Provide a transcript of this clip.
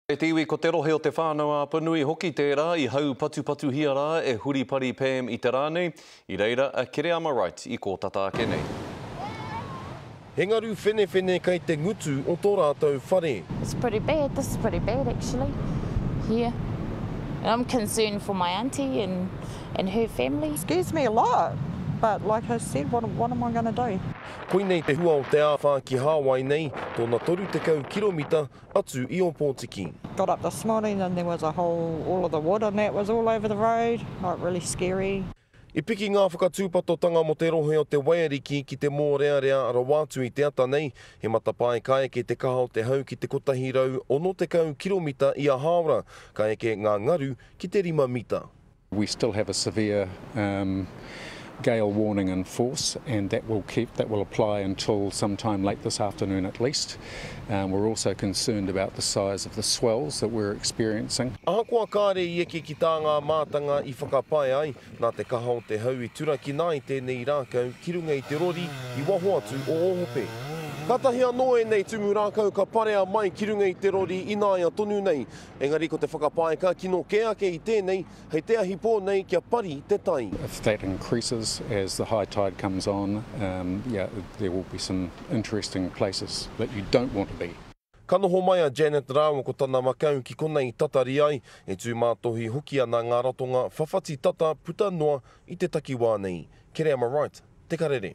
E te iwi, ko te rohe o Te Whānau-a-Apanui hoki tērā i haupatupatuhia rā e Huripari Pam i te rā nei, i reira a Kereama Wright i kō tata ake nei. He ngaru whenewhene kei te ngutu o tō rātou whare. It's pretty bad, this is pretty bad actually, here. And I'm concerned for my auntie and, and her family. Scares me a lot, but like I said, what, what am I gonna do? Koinei te hua o te āwhā ki Hāwai nei, tōna 30 kiromita atu i Ōpōtiki. Got up this morning and there was a whole, all of the wood and that was all over the road, like really scary. I piki ngā whakatūpatotanga mō te rohe o Te Waiariki ki te mōrearea rawa atu i te ata nei, he matapae ka eke te kaha o te hau ki te 160 kiromita ia hāora, ka eke ngā ngaru ki te rima mita. We still have a severe um, gale warning in force and that will keep that will apply until sometime late this afternoon at least. Um, we're also concerned about the size of the swells that we're experiencing. Ahakoa kāre i eke ki tā ngā mātanga i whakapae ai, nā te kaha o te hau i turakina ai tēnei rākau ki runga i te rori i waho atu o Ōhope. Kātahi anō ēnei tumu rākau ka parea mai ki runga i te rori ināia tonu nei. Engari ko te whakapae ka kino kē ake i tēnei, hei te ahi pō nei kia pari te tai. If that increases as the high tide comes on, um, yeah, there will be some interesting places that you don't want to be. Ka noho mai a Janet rāua ko tana makau ki konei tatari ai, e tū mātohi hoki ana ngā ratonga whawhati tata puta noa i te takiwā nei. Kereama Wright, Te Karere.